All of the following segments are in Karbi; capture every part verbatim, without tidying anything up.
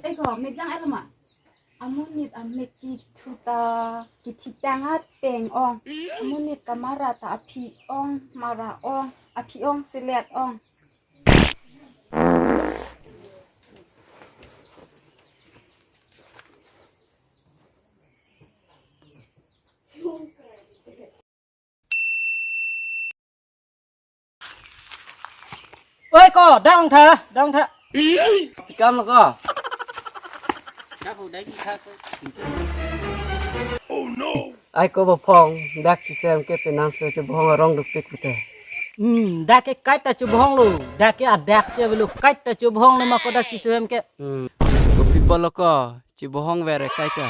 Oi ko, mek jang-et lo ma? Amonit amek kethu ta kethitang ateng ong. Amonit kamara ta aphi ong, mara ong, aphi ong, selet ong. Oi ko, dang tha, dang tha. Pi kam lo ko? Ai ko Bophong, dak chisem ke penang so chebohong arong dopik pute. Hmm, dak ke kaita chebohong lo, dak ke adak si avelo, kaita chebohong lo ma ko dak chisem ke. Hmm. Kopi pulo ko, chebohong vere kaita.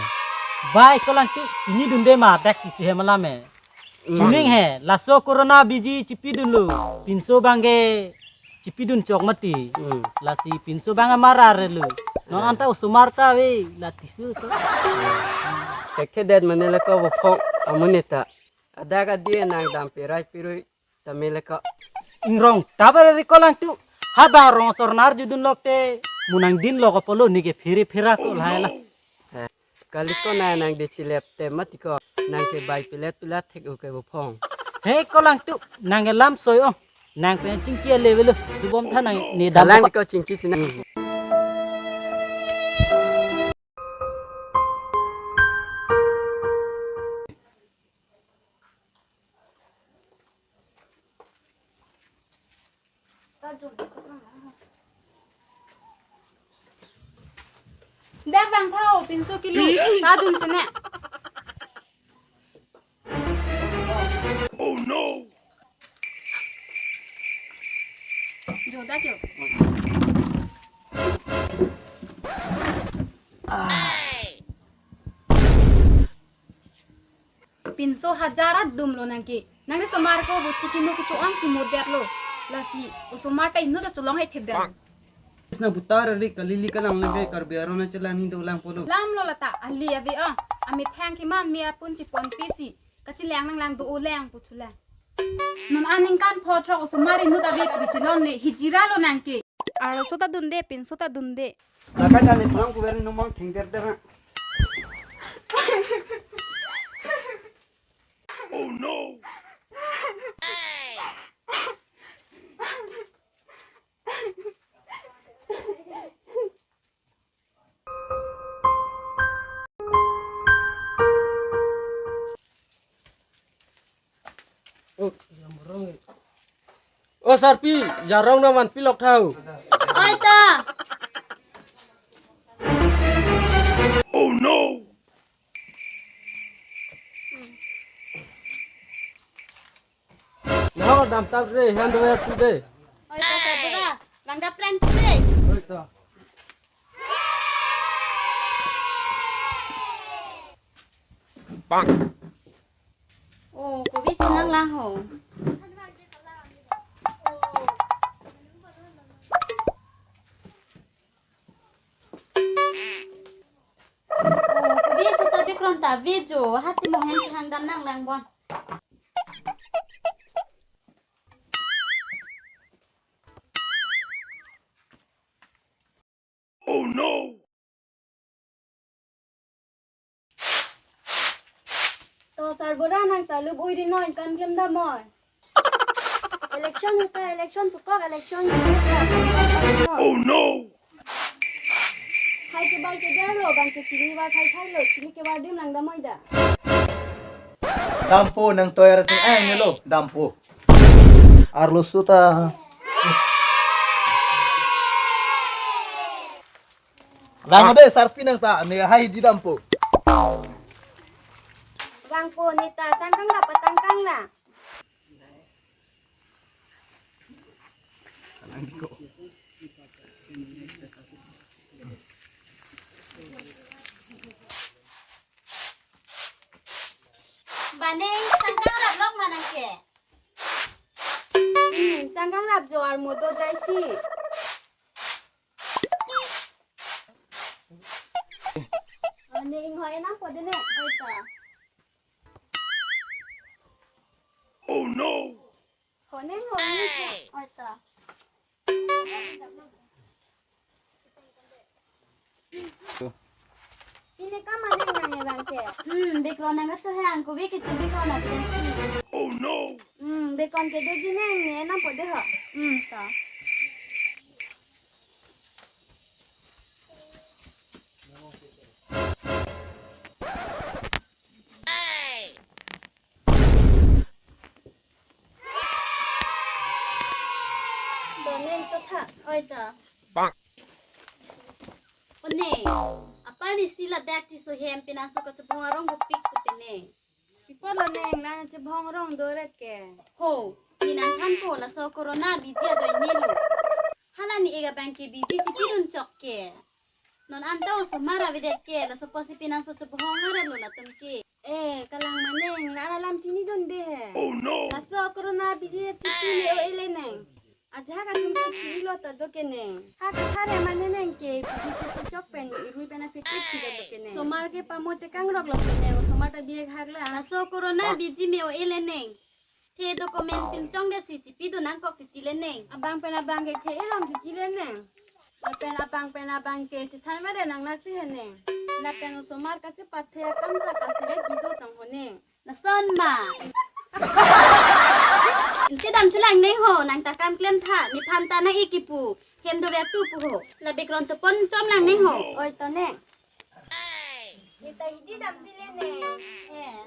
Bai ko Langtu, chinidunde ma dak chisem alam e. Hmm. Chuning he, laso corona biji chipidunlo, pinso abang ke chipidun chok mati. Hmm. Lasi pinso abang amara relo. Non anta osomar ta ave, la tisu to. Sekthedet mane le ko Bophong amonit ta. Adak adi nang dampe rai pirui tame le ko. Ingrong, tabare ri ko Langtu. Habang rong sornar judun lok te, mo nangdin lok apotlo, neke phere phera ko lahai la. Kali ko na nang de chilep te mati ko, nang ke bai pilet pilat thek o ke Bophong. He ko Langtu, nang ke lam soi ong. Nang pen chingki ale avelo, dobom tha nang ne dam. Salang ko chingki sina. Dak bang thao, pinso kilo, ta dun sene. Oh no! Jo, dak jo. Pinso hajar adum lo nang ke. Nang ri somar ko buti kimo kecho-an si modet lo. Lasi osomar ta inut ta cholong hai thedet. Nang putar ri kalili kalang lebe Karbi aron na chelang ni dolang polo. Lam lo lata ali ave ong. Amethang keman me apun chipon pisi. Kachelang nanglang do-o lang pu thulang. Non aningkan pho throk osomar inut ave pu chilon le hijira lo nang ke. Arloso ta dunde, pinso ta dunde. Lakai tani phrang kuber numang thengder der. Oh no! O sarpi, jarong nang vanpi lok thao. Oi ta. Oh no! Nang dam tap re, han do ya tu de. Oi ta, ta bura. Lang dap lang tu de. Oi ta. Bang. Oh, kopi chenang lang ho. Oh, kopi chuta bikron ta video, hati mo hen hang dam nang lang bon. Oh no! To sarbura nang talup ui ri noi kan klem da moi. Election huta election tukok election huta. Oh no! Hai ke bai ke der lo bang ke chini war thai thai lo chini ke war dim lang da moi da. Dampo nang toyar tin ai ne lo dampo. Arloso ta. Rang ade sarpi nang ta ne hai di dampo. Rangpo neta sangkang la patangkang la. Baning sangkang rap lok manang ke. Hmm, sangkang rap jo armo do jaisi. Ani inghoi nang pode ne, oi ta. Oh no! Ho ne ho ne, oi ta. Kam aneng nang ebang ke. Hmm, background nang kachohang ko, bek kecho background na bidan si. Oh no. Hmm, background ke doji neng ne nampo de ho. Hmm, ta. To neng chotha. Oi ta. Bang. O neng, apar ni si ladak ti so hem penang so kachobhong arong dopik pute neng. Pi apot lo neng nang chobhong arong doret ke? Ho, ne nangthanpo laso corona biji ajoine lo. Hala ne-ik abang ke biji chipidun chok ke. Non anta osomar avedet ke, laso apotsi penang so chobhong arlo latum ke. Eh, kalang ma neng, nang alam chinidunde he. Oh no. Laso corona biji chipi me-o-ele neng. Ajahak atum ke chilo ta do ke neng. Ha kathar he mane neng ke, biji chipi chok pen, irui pen aphi ke chilo do ke neng. Osomar ke pamo tekang rok lo ke neng, osomar ta bihek hak lang. Laso corona biji me-o-ele neng. The document pinchongdet si chipidun nangkok titi le neng. Abang pen abang ke the irong titi le neng. Lapen abang pen abang ke chethan mare nang nasi he neng. Lapen osomar kachepathe akam ta kasire jido tang ho neng. Lason ma. Inte dam chulang neng ho, nang ta kam klem tha, nephan ta nang-ik kipu, hem dover tu pu ho. La background chopon chom lang neng ho. Oi to neng. Ne ta hidi dam chile neng. Eh.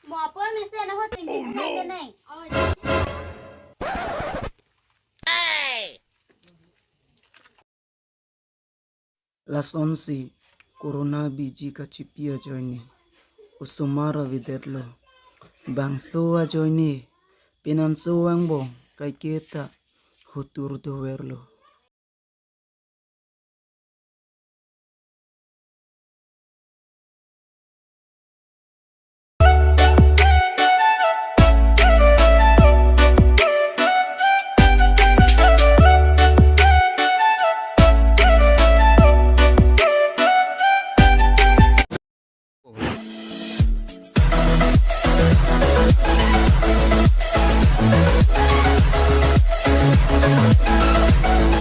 Mo apor mesen ahut tingting nang ke neng. Oi. Lasonsi corona biji kachipi ajoine osomar avedetlo. Bangso ajoine penang so angbong kaiketa hotur doverlo.